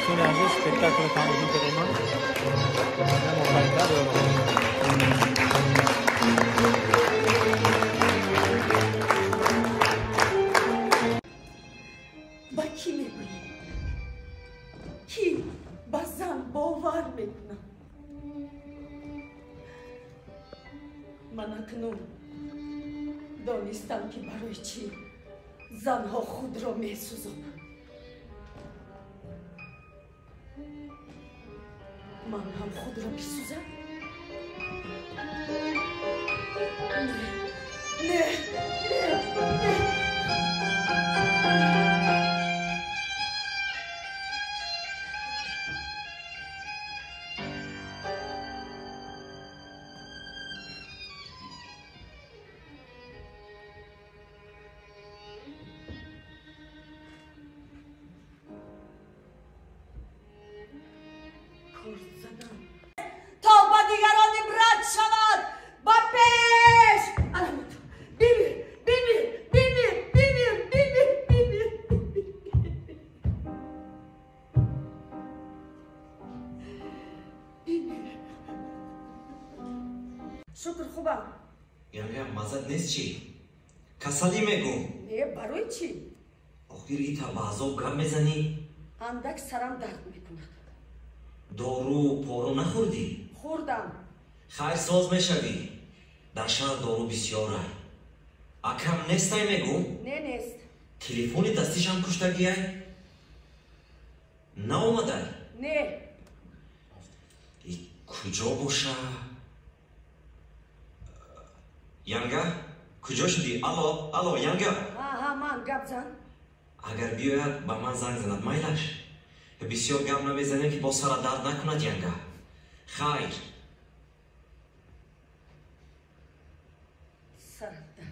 Дӯстони азиз, спектаклро тамошо кардем. Намо пайдар. Ба кӣ мегӯӣ, кӣ ба зан бовар мекунад? Ман акнун донистам, ки барои чӣ занҳо худро месӯзонанд. Ман ҳам худро бисӯзам? Не, не, не, не. Кор задам, то ба дигарон ибрат шавад. Ба пеш, аламут! Бимир, бимир, бимир, бимир, бимир, бимир, бимир. Шукр, хубам. Янга, мазат нест чӣ? Касалӣ мегӯм. Не, барои чӣ? Охир ита ба азоб гап мезанӣ. Андак сарам дард мекунад. Дору пору нахӯрдӣ? Хӯрдам. Хайр, соз мешавӣ. Дар шаҳр дору бисёрай. Акам нестай мегӯм? Не, нест. Телефони дастишам куштагиай? Наомадай? Не. Куҷо боша? Янга, куҷо шудӣ? Алло, алло, янга! Ҳа, ман, гап зан. Агар биёяд, ба ман занг занад, майлаш? Бисёр гап намезанем, ки бо сара дард накунад. Янга, хайр. Сарат дард.